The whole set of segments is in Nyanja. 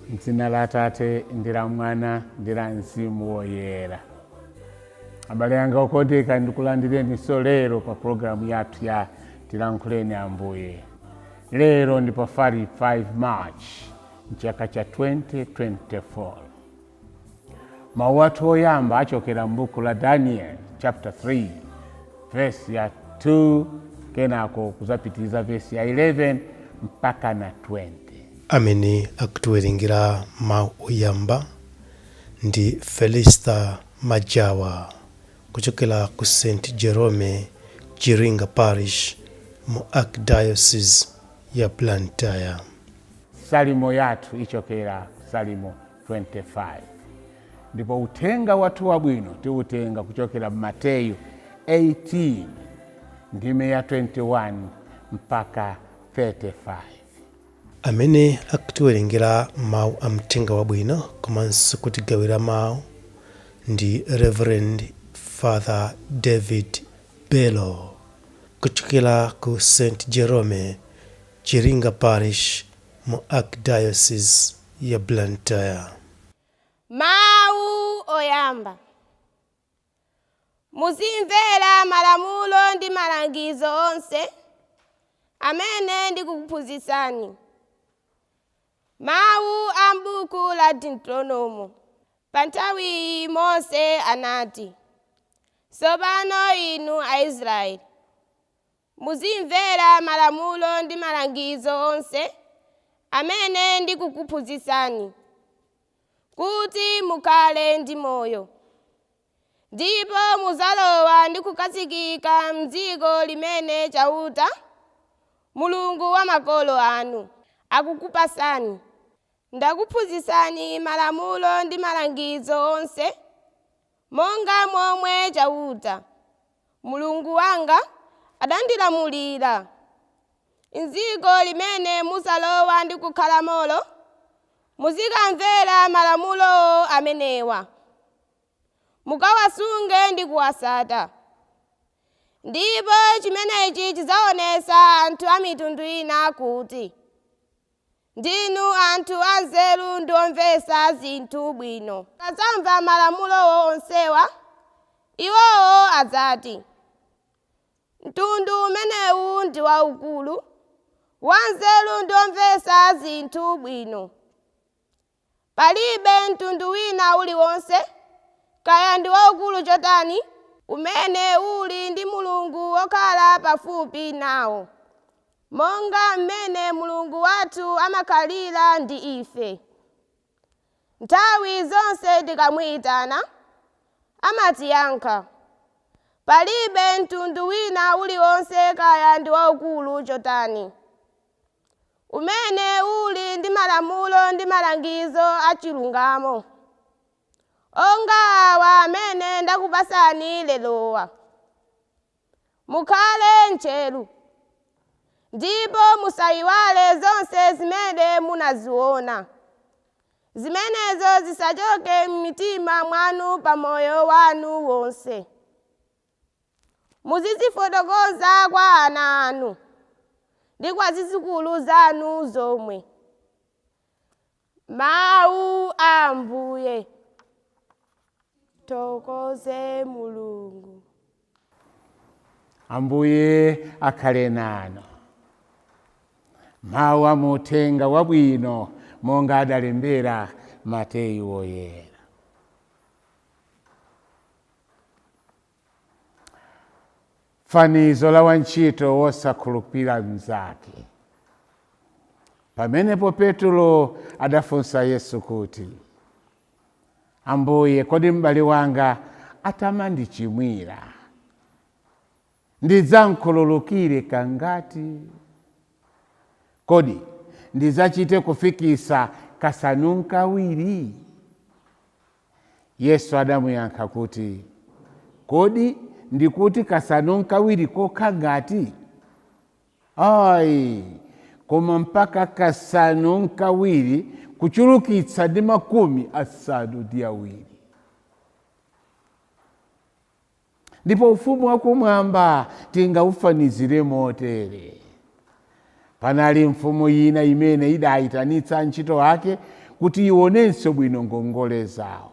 M'dzina la Atate ndi la Mwana ndi la Mzimu Woyera. Abale anga okondeka, ndikulandireninso lero pa pulogalamu yathu ya Tilankhuleni Ambuye. Lero ndi pa 5 March mchaka cha 2024. Mawu athu oyamba achokera m'buku la Daniel chapter 3 verse ya 2, kenako kuzapitiriza verse ya 11 mpaka na 20. Amene akutiwerengera mawu oyamba ndi Felista Majawa kuchokera ku St Jerome Chiringa Parish mu Archdiocese ya Blantyre. Salimo yathu ichokera Salimo 25, ndipo uthenga wathu wabwino tiutenga kuchokera Mateyu 18 ndime ya 21 mpaka 35. Amene akutiwerengera mawu a mthenga wabwino komanso kutigawira mawu ndi Reverend Father David Bello kuchokera ku St Jerome Chiringa Parish mu Archdiocese ya Blantyre. Mawu oyamba. Muzimvera malamulo ndi malangizo onse amene ndikukuphunzitsani. Mawu a m'buku la Deuteronomo. Pa nthawi iyi Mose anati, "Tsopano inu Aisraeli, muzimvera malamulo ndi malangizo onse amene ndikukuphunzitsani, kuti mukhale ndi moyo, ndipo muzalowa ndi kukhazikika m'dziko limene Chauta, Mulungu wa makolo anu, akukupatsani. Ndakuphunzitsani malamulo ndi malangizo onse, monga momwe Chauta, Mulungu wanga, adandilamulira. M'dziko limene muzalowa ndi kukhalamolo, muzikamvera malamulo amenewa, mukawasunge ndi kuwatsata. Ndipo chimenechi chidzaonetsa anthu a mitundu ina kuti ndinu anthu anzeru ndi omvetsa zinthu bwino. Akadzamva malamulowo onsewa, iwowo adzati, 'Mtundu umenewu ndi waukulu, wanzeru ndi omvetsa zinthu bwino. Palibe mtundu wina uliwonse, kaya ndi waukulu chotani, umene uli ndi Mulungu wokhala pafupi nawo, monga mmene Mulungu wathu amakhalira ndi ife. Nthawi zonse tikamuyitana, amatiyankha. Palibe mtundu wina uliwonse, kaya ndi waukulu chotani, umene uli ndi malamulo ndi malangizo achilungamo onga awa amene ndakupatsani lerowa. Mukhale tcheru ndipo musayiwale zonse zimene munaziona. Zimenezo zisachoke m'mitima mwanu pamoyo wanu wonse. Muzizifotokoza kwa ana anu ndi kwa zidzukulu zanu zomwe." Mawu a Ambuye. Thokoze Mulungu. Ambuye akhale nanu. Mawu a muthenga wabwino monga adalembera Mateyu Woyera. Fanizo la wantchito wosakhulupirira mnzake. Pamenepo Petro adafunsa Yesu kuti, "Ambuye, kodi m'bale wanga atamandichimwira, ndidzamkhululukire kangati? Kodi ndidzachite kufikisa Kasanu nkawiri? Yesu adamuyankha kuti, kodi ndikuti kasanu nkawiri kokha ngati? Ayi, koma mpaka kasanu nkawiri kuchulukitsa ndi 70. Ndipo ufumu wakumwamba tingaufanizire motere. Panali mfumu ina imene idayitanitsa antchito ake kuti ionenso bwino ngongole zawo.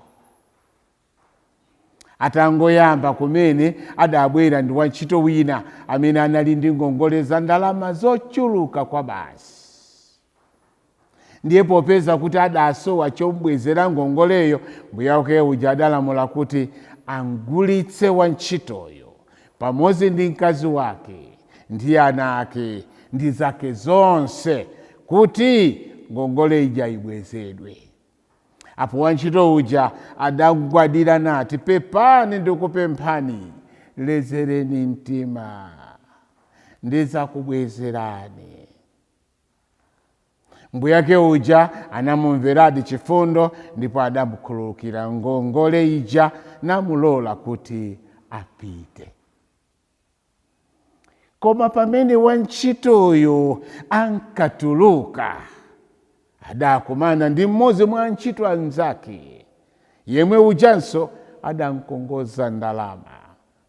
Atangoyamba kumene, adabwera ndi wantchito wina amene anali ndi ngongole za ndalama zochuluka kwa basi. Ndiye popeza kuti adasowa chomubwezera ngongoleyo, mbuye wake uja adalamula kuti amgulitse wantchitoyo pamodzi ndi mkazi wake ndi ana ake ndi zake zonse, kuti ngongole ija ibwezedwe. Apo wantchito uja adagwadira nati, pepani, ndikupemphani, lezereni mtima, ndidzakubwezerani. Mbuyake uja anamumveradi chifundo, ndipo adamukhululukira ngongole ija namulola kuti apite. Koma pamene wantchitoyo ankatuluka, adakumana ndi mmodzi mwa antchito anzake, yemwe ujanso adamkongoza ndalama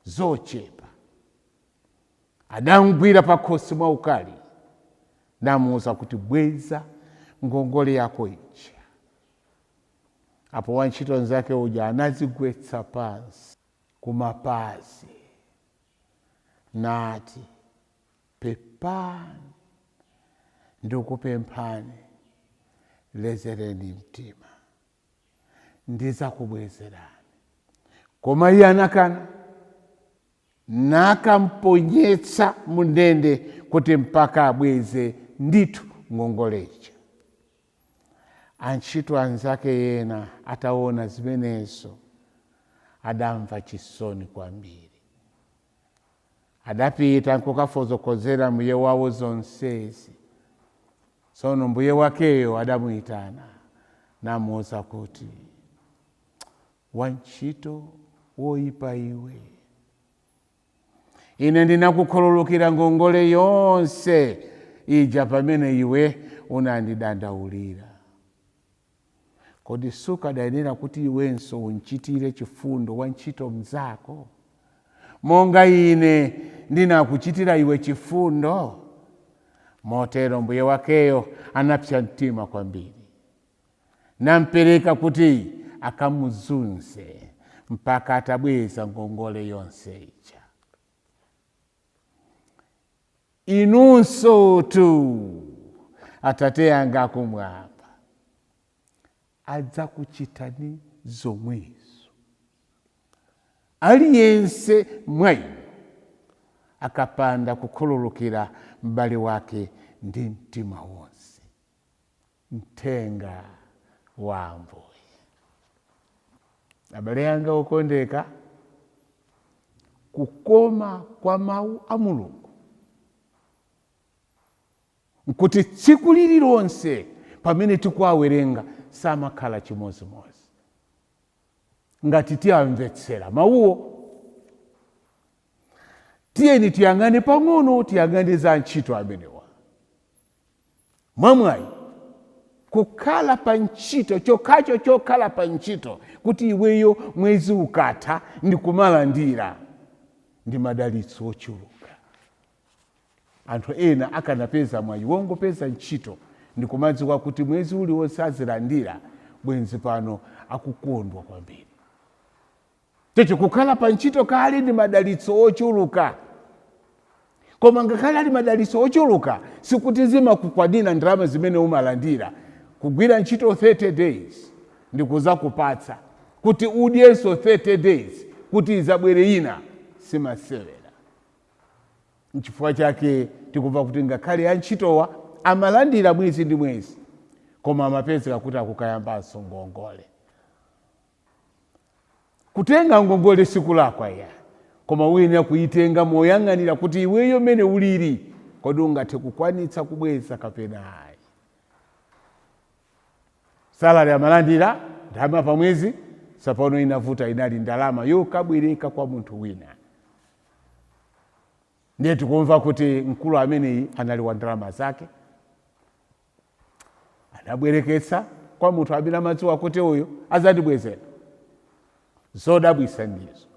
zochepa. Adamgwira pakhosi mwaukali namuwuza kuti, bweza ngongole yako ija. Apo wantchito nzake uja anadzigwetsa pansi kumapazi nati, pepani, ndikupemphani, lezereni mtima, ndidzakubwezerani. Koma iye anakana nakamponyetsa mundende kuti mpaka abweze ndithu ngongole ija. Antchito anzake ena ataona zimenezo adamva chisoni kwambiri. Adapita nkukafotokozera mbuye wawo zonsezi. Tsono mbuye wakeyo adamuyitana namuwuza kuti, wantchito woyipa iwe, ine ndinakukhululukira ngongole yonse ija pamene iwe unandidandaulira. Kodi sukadayenera kuti iwenso unchitire chifundo wantchito mnzako monga ine ndinakuchitira iwe chifundo? Motero mbuye wakeyo anapsa mtima kwambiri, nampereka kuti akamuzunze mpaka atabweza ngongole yonse ija. Inunso tu Atate anga akumwamba adzakuchitani zomwezo, aliyense mwa inu akapanda kukhululukira m'bale wake ndi mtima wonse. Mthenga wa Ambuye. Abale anga okondeka, kukoma kwa mawu a Mulungu nkuti tsiku lililonse pamene tikuwawerenga samakhala chimodzimodzi ngati tiyamvetsera mawuwo. Tiyeni tiyang'ane pang'ono, tiyang'ane za ntchito amenewa. Mwamwayi kukhala pa ntchito, chokhacho chokhala pa ntchito kuti iweyo mwezi ukatha ndikumalandira ndi madalitso ochuluka. Anthu ena akanapeza mwayi wongopeza ntchito ndikumadziwa kuti mwezi uliwonse azilandira, bwenzi pano akukondwa kwambiri. Chocho kukhala pa ntchito kale ndi madalitso ochuluka. Koma ngakhale ali madalitso ochuluka, sikuti zimakukwanira ndalama zimene umalandira. Kugwira ntchito 30 days ndikuzakupatsa kuti udyenso 30 days kuti izabwere ina, simasewera. Nchifukwa chake tikumva kuti ngakhale antchitowa amalandira mwezi ndi mwezi, koma amapezeka kuti akukayambanso ngongole. Kutenga ngongole sikulakwa ya, koma uyenera kuyitenga moyang'anira kuti iweyo mmene ulili, kodi ungathe kukwanitsa kubweza kapena ayi. Salary amalandira, ndalama pa mwezi, tsopano inavuta inali ndalama yokabwereka kwa munthu wina. Ndiye tikumva kuti mkulu ameneyi anali wa ndalama zake, anabwereketsa kwa munthu amene amadziwa kuti uyu adzandibwezera. Zodabwitsa ndizo,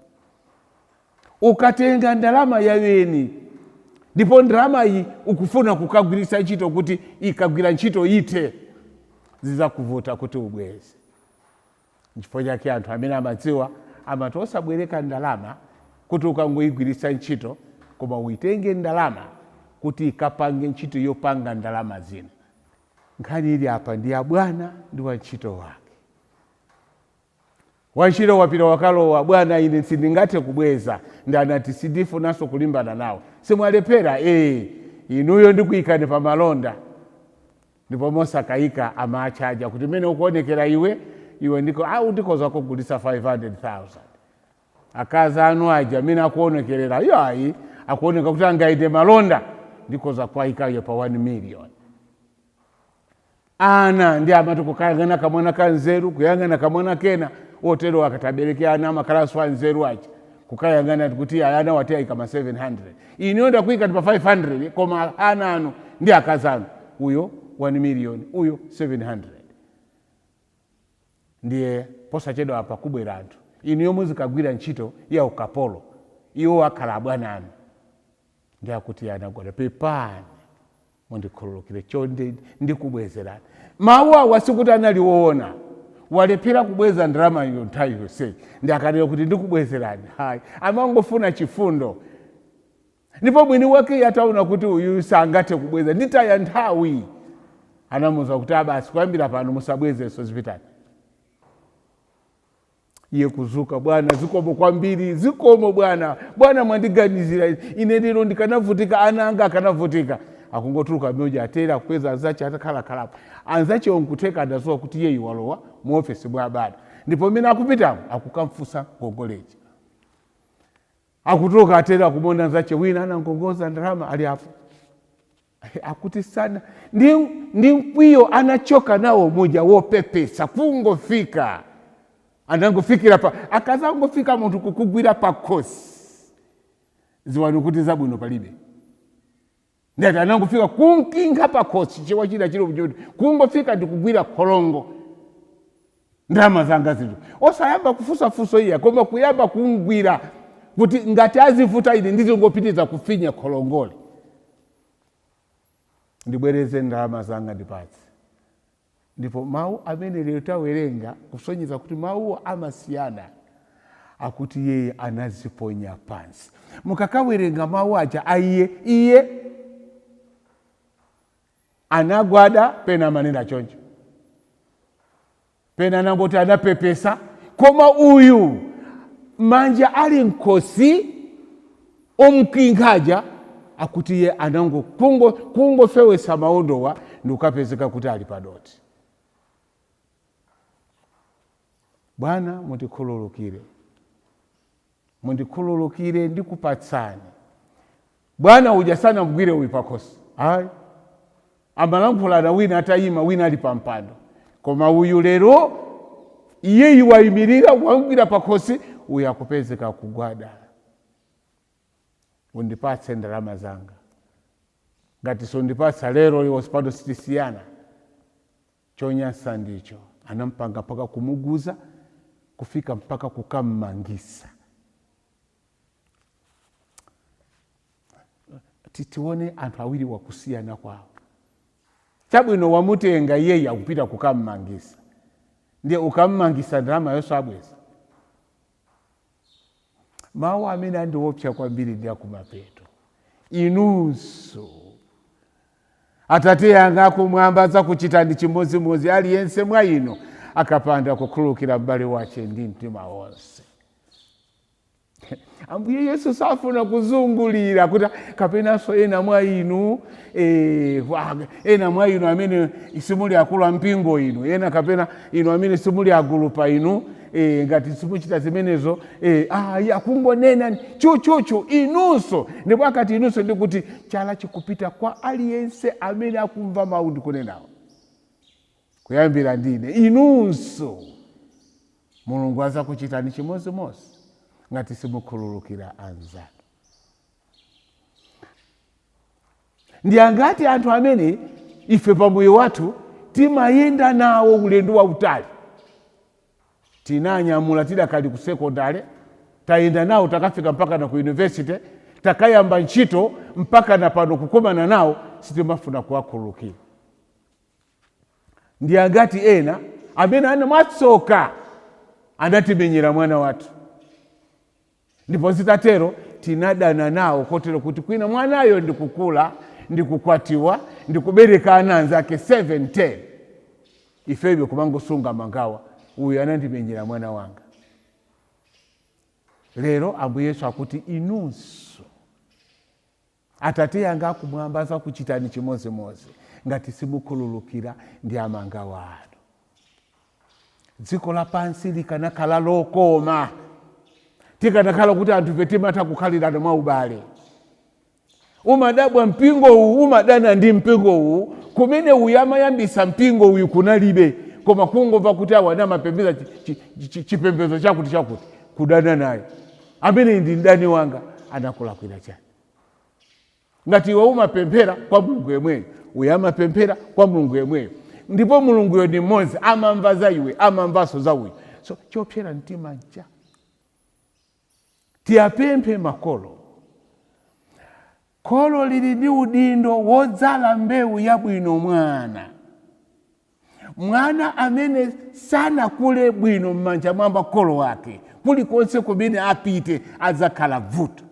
ukatenga ndalama yaweni ndipo ndalama iyi ukufuna kukagwiritsa ntchito kuti ikagwira ntchito ite, zidzakuvuta kuti ubweze. Nchifukwa chake anthu amene amadziwa amati osabwereka ndalama kuti ukangoyigwiritsa ntchito, koma uitenge ndalama kuti ikapange ntchito yopanga ndalama zina. Nkhani ili apa ndi ya bwana ndi wantchito wake. Wantchito wapita wakalowa, "Bwana, ine sindingathe kubweza." Ndi anati, "Sindifunanso kulimbana nawo. Simwalephera ee, inuyo ndikuyikani pa malonda." Ndipo mosakayika amachaja kuti mmene ukuonekera iwe, iwe ndiko au ndikhoza kugulitsa 500,000. Akazi anu aja amene akuonekerera iyo ayi, akuoneka kuti angaite malonda, ndikhoza kuwayikayo pa 1 million. Ana ndi amati kukayang'ana kamwana ka nzeru, kuyang'ana kamwana kena otero, akati abereke ana amakhalanso anzeru aja, kukayang'ana kuti aya ana wati ayika ma 700, ineyo ndakuyika ndi pa 500, koma ana anu ndi akazi anu, uyo 1 million, uyo 700. Ndiye posachedwa apa kubwera anthu, inuyo muzikagwira ntchito ya ukapolo, iwo akhala abwana anu. Ndi akuti anagwada, "Pepani, mundikhululukire chonde, ndikubwezerani." Mawu awa sikuti anali woona. Walephera kubweza ndalama iyo nthawi yonseyi, ndi akanena kuti ndikubwezerani, hayi, amangofuna chifundo. Ndipo mwini wake ataona kuti uyu sangathe kubweza, nditaya nthawi, anamuwuza kuti abasi, kuyambira pano musabwezenso, zipitani. Iye kuzuka, "Bwana, zikomo kwambiri, zikomo bwana, bwana mwandiganizira ine, lero ndikanavutika, ana anga akanavutika." Akungotuluka mmoja atera akupeza anzache atakhalakhalako. Anzache onkutheka adazowa kuti iyeyu walowa mu ofesi mwa abwana, ndipo mmene akupitamo akukamfunsa ngongoleji. Akutuluka atera akumona anzache wina anangongoza ndalama ali apo. Akuti sana ndi mkwiyo anachoka nawo muja wopepesa, kungofika anangofikira pa akazangofika munthu kukugwira pa khosi, ziwani kuti zabwino palibe. Ndati anangofika kunkinkha pa khosi, chiwa china chili kuti kungofika ndikugwira kholongo, "Ndalama zanga zinthu." Osayamba kufunsafunso iya, koma kuyamba kungwira kuti ngati azivuta ine ndizingopitiza kufinya kholongole, "Ndibwereze ndalama zanga, ndipatse." Ndipo mawu amene lero tawerenga kusonyeza kuti mawuwo amasiyana, akuti yeye anaziponya pansi. Mukakawerenga mawu aja aiye, iye anagwada, pena amanena choncho, pena anangoti anapepesa, koma uyu manja ali mkhosi omkinkhaja, akuti iye anango kungofewesa maondowa ndikukapezeka kuti ali padoti. "Bwana, mundikhululukire, mundikhululukire, ndikupatsani." Bwana uja sanamgwire uyu pakhosi, ayi, amalankhulana wina atayima, wina ali pampando, koma uyu lero iyeyi wayimirira, wamgwira pakhosi, uyu akupezeka kugwada, "Undipatse ndalama zanga, ngati sundipatsa lero iwo pano sitisiyana." Chonyansa ndicho anampanga mpaka kumuguza, kufika mpaka kukammangisa. Tione anthu awiri wakusiyana kwawo. Chabwino, wamutenga iyeyi akupita kukammangisa, ndiye ukammangisa ndalama yonse abweza? Mawu amene andiopsa kwambiri ndi akumapeto: "Inunso Atate anga akumwamba adzakuchitani chimodzimodzi, aliyense mwa inu akapanda kukhululukira m'bale wace ndi mtima wonse." Ambuye Yesu safuna kuzungulira kuti kapenanso ena mwa inu, ena mwa inu amene simuli akulu ampingo inu, ena kapena inu amene simuli agulupa inu, ngati simuchita zimenezo, ayi, akungonena chuchuchu, inunso. Ndipo akati inunso, ndikuti chala chikupita kwa aliyense amene akumva mawu ndikunenawo. Kuyambira Kuyambira ndine, inunso Mulungu azakuchitani chimodzimodzi ngati simukhululukira anzanu. Ndi angati anthu amene ife pamoyo wathu timayenda nawo ulendo wautali, tinanyamula tidakali ku sekondale, tayenda nawo takafika mpaka na ku university, takayamba ntchito, mpaka na pano kukumana nawo sitimafuna kuwakhululukira. Ndi angati ena amene ana mwatsoka anatimenyera mwana wathu, ndipo zitatero tinadana nawo kotero kuti kwina mwanayo ndikukula, ndikukwatiwa, ndikubereka ana anzake 7, 10, ifebe kumangosunga mangawa, uyu anandimenyera mwana wanga. Lero Ambuye Yesu akuti inunso Atate anga akumwamba azakuchitani chimodzimodzi ngati simukhululukira ndi amangawa anu. Dziko lapansi likanakhala lokoma tikanakhala kuti anthufe timatha kukhalirana mwaubale. Umadabwa mpingo uwu umadana ndi mpingo uwu, kumene uyu amayambisa mpingo uyu kunalibe, koma kungomva kuti awa anamapembedza chipembedzo chakuti chakuti, kudana naye. Amene ndi mdani wanga anakulakwira chani? Ngati iwe umapemphera kwa Mulungu yemweyo, uyu amapemphera kwa Mulungu yemweyo, ndipo Mulunguyo ndi mmodzi, amamva za iwe, amamvanso za uyu. So chopsera mtima ncha? Tiyapemphe makolo. Kholo lili ndi udindo wodzala mbewu yabwino mwana. Mwana amene sanakule bwino m'manja mwa makolo ake, kulikonse kumene apite adzakhala vuto.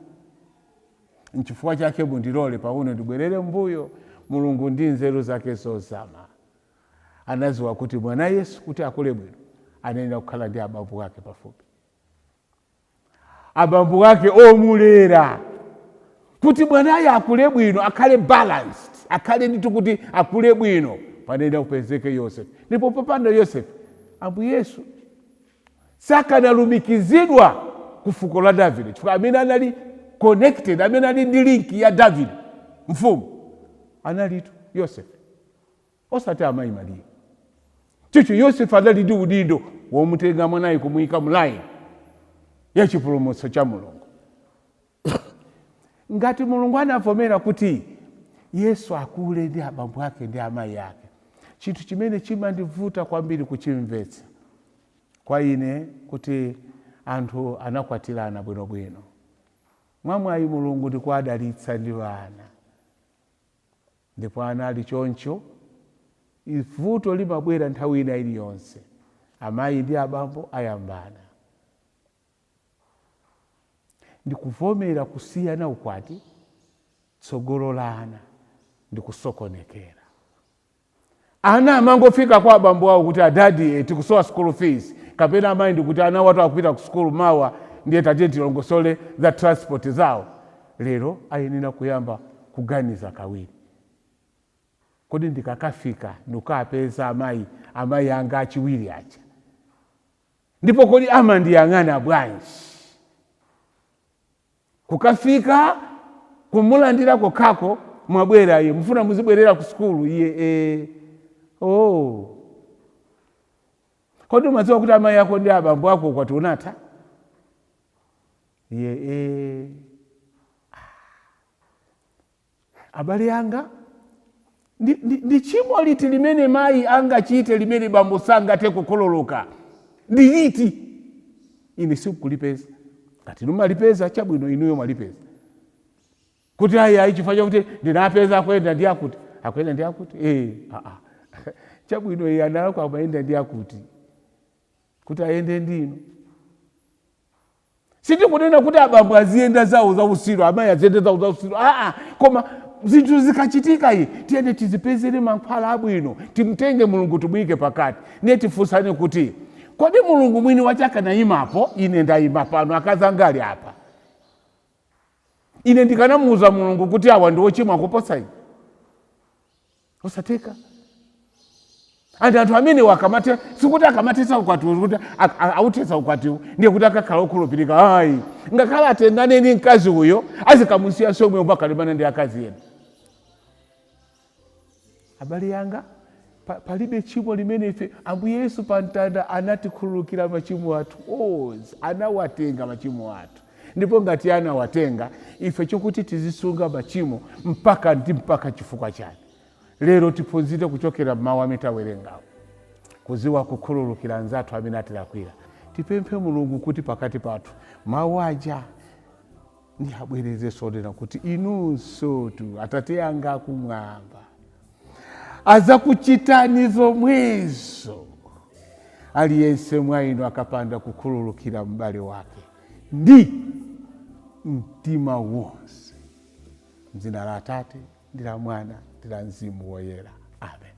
Nchifukwa chake mundilole pang'ono ndibwerere mbuyo. Mulungu ndi nzeru zake zozama anadziwa kuti mwana Yesu kuti akule bwino anayenera kukhala ndi abambo ake pafupi, abambo ake omulera, kuti mwanayo akule bwino, akhale balanced, akhale ndithu kuti akule bwino, panayenera kupezeke Yosefe. Ndipo popanda Yosefe, Ambuye Yesu sakanalumikizidwa ku fuko la Davide, chifukwa amene anali connected, amene ali ndi link ya Davide mfumu, analitu Yosefe, osati amayi Mariya. Choncho Yosefe anali ndi udindo womutenga mwanayi kumuyika mu line ya chipulumutso cha Mulungu. Ngati Mulungu anavomera kuti Yesu akule ndi abambo ake ndi amayi ake, chinthu chimene chimandivuta kwambiri kuchimvetsa kwa ine kuti anthu anakwatirana bwinobwino, mwamwayi Mulungu ndikuwadalitsa ndi ana, ndipo ana ali choncho, vuto limabwera nthawi ina iliyonse, amayi ndi abambo ayambana, ndikuvomera kusiyana ukwati, tsogolo la ana ndikusokonekera. Ana amangofika kwa abambo awo kuti, "Adadi, tikusowa school fees," kapena amayi ndikuti, "Ana watu akupita ku school mawa, ndiye tatiye tilongosole za transport zawo." Lero ayenera kuyamba kuganiza kawiri: kodi ndikakafika ndikukapeza amayi anga achiwiri aja, ndipo kodi amandiyang'ana bwanji? Kukafika kumulandira kokhako, "Mwabwera iye, mufuna muzibwerera ku sukulu?" Iye, "Eh." "Oh, kodi umadziwa kuti amayi ako ndi abambo ako ukwati unatha?" Iye, "Eh." Abale anga, ndi chimo liti limene mayi angachite limene bambo sangathe kukhululuka? Ndi liti? Ine sikulipeza. Ngati inu malipeza, chabwino, inuyo mwalipeza kuti ayi ayi, chifukwa chakuti ndinapeza akuyenda ndi akuti, akuyenda ndi akuti, eh, ah, ah. Chabwino, iye analako amayenda ndi akuti kuti ayende ndinu. Sitikunena kuti abambo aziyenda zawo za usiru, amayi aziyenda zawo za usiru, aa. Koma zinthu zikachitika iyi, tiyende tizipezere mankhwala abwino, timtenge Mulungu timuyike pakati, ndiye tifunsane kuti, kodi Mulungu mwini wache akanayimapo, ine ndayima pano, akazi anga ali apa, ine ndikanamuuza Mulungu kuti awa ndi ochimwa kuposa ine? Osatheka. Anthu amene akamate, sikuti akamathetsa ukwatiwo, kuti authetsa ukwatiwo ndiye kuti akakhala okhulupirika, ayi. Ngakhale atengane ndi mkazi uyo, azikamusiya somwe, akalimana ndi akazi ena. Abale yanga, Palibe tchimo limene ife, Ambuye Yesu pa mtanda anatikhululukira machimo athu onse, anawatenga machimo athu. Ndipo ngati anawatenga, ife chokuti tizisunga machimo mpaka ndi mpaka chifukwa chani? Lero tiphunzire kuchokera mmawu amene tawerengawo, kuziwa kukhululukira anzathu amene atilakwira. Tipemphe Mulungu kuti pakati pathu mawu aja ndi abwerezenso onena kuti inunso tu Atate anga akumwamba azakuchitani zomwezo aliyense mwa inu akapanda kukhululukira m'bale wake ndi mtima wonse. Mdzina la Atate ndi la Mwana ndi la Mzimu Woyera, amen.